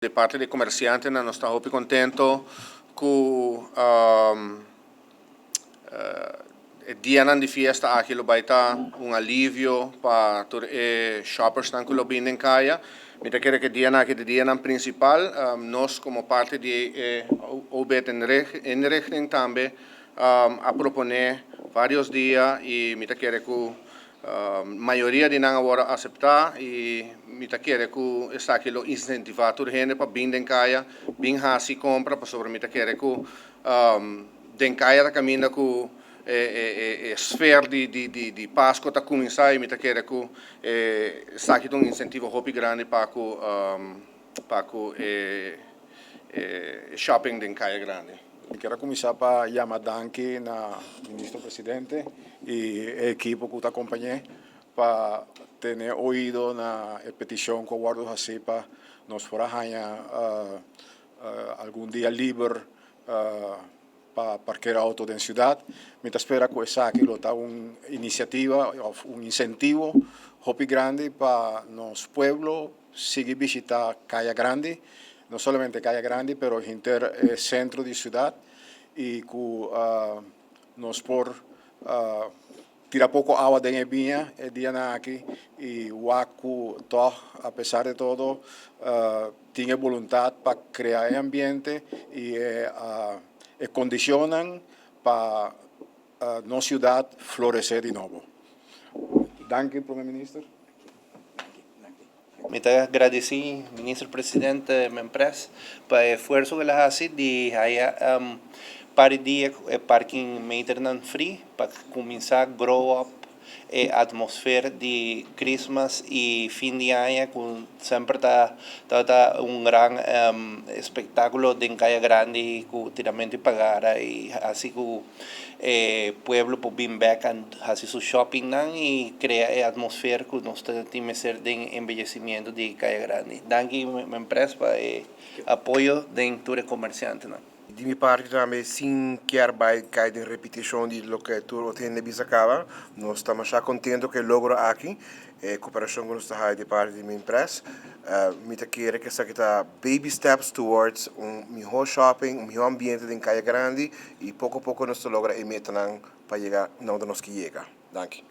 Di parti di comerciantenan nos ta hopi contento cu e dianan di fiesta aki lo bay ta un alivio pa tur e shoppersnan cu lo bin den caya. Mi ta kere cu e dianan aki ta e dianan principal. Nos como parti di e OBED inrichting tambe a propone varios dia y mi ta kere cu mayoria di nan a wòrdu aseptá i mi ta kere ku esaki lo insentivá tur hende pa bin den kaya, bin hasi kompra pasobra mi ta kere ku den kaya ta kaminda ku e sfer di Pasko ta kuminsá i mi ta kere ku esaki ta un insentivo hopi grandi pa ku pa ku e shopping den Kaya Grandi. Mi kier a kuminsá pa yama danki na Ministro Presidente i e ekipo ku ta akompañ'é pa tene oido na e petishon ku a wòrdu hasí pa nos por a haña algun dia liber pa parker outo den siudat. Mi ta spera ku esaki lo ta un inisiativa òf un insentivo hopi grandi pa nos pueblo sigui bishita Kaya Grandi, no solamente Kaya Grandi pero henter e sentro di siudat i ku nos por tira poko awa den e biña e dianan aki i wak ku tòg apesar de todo tin e boluntat pa krea e ambiente i e kondishonnan pa nos siudat floresé di nobo. Danki Prome Minister. Mi ta gradisí Minister Presidente Memprez pa e esfuerso ku el a hasi di haya par di dia ku e parking meternan free pa kuminsá grow up e atmosfer di Christmas i fin di aña ku semper ta tabata un gran espektakulo den Kaya Grandi ku tiramentu di pagara i hasi ku E pueblo por bin bek a hasi su shoppingnan y crea e atmosfer cu nos ta tin mester den embellecimiento di Caya Grandi. Danki Mempress pa e apoyo den tur e comerciantenan. Di mi parti tambe sin kier bai kai den repetishon di loke tur otro hende bisa kaba, nos ta masha kontento ku e logro aki, e koperashon ku nos ta haya di parti di Minpres. Mi ta kere ku esaki ta baby steps towards un mihó shopping, un mihó ambiente den Kaya Grandi i poko poko nos ta logra e metanan pa yega na unda nos ke yega. Danki.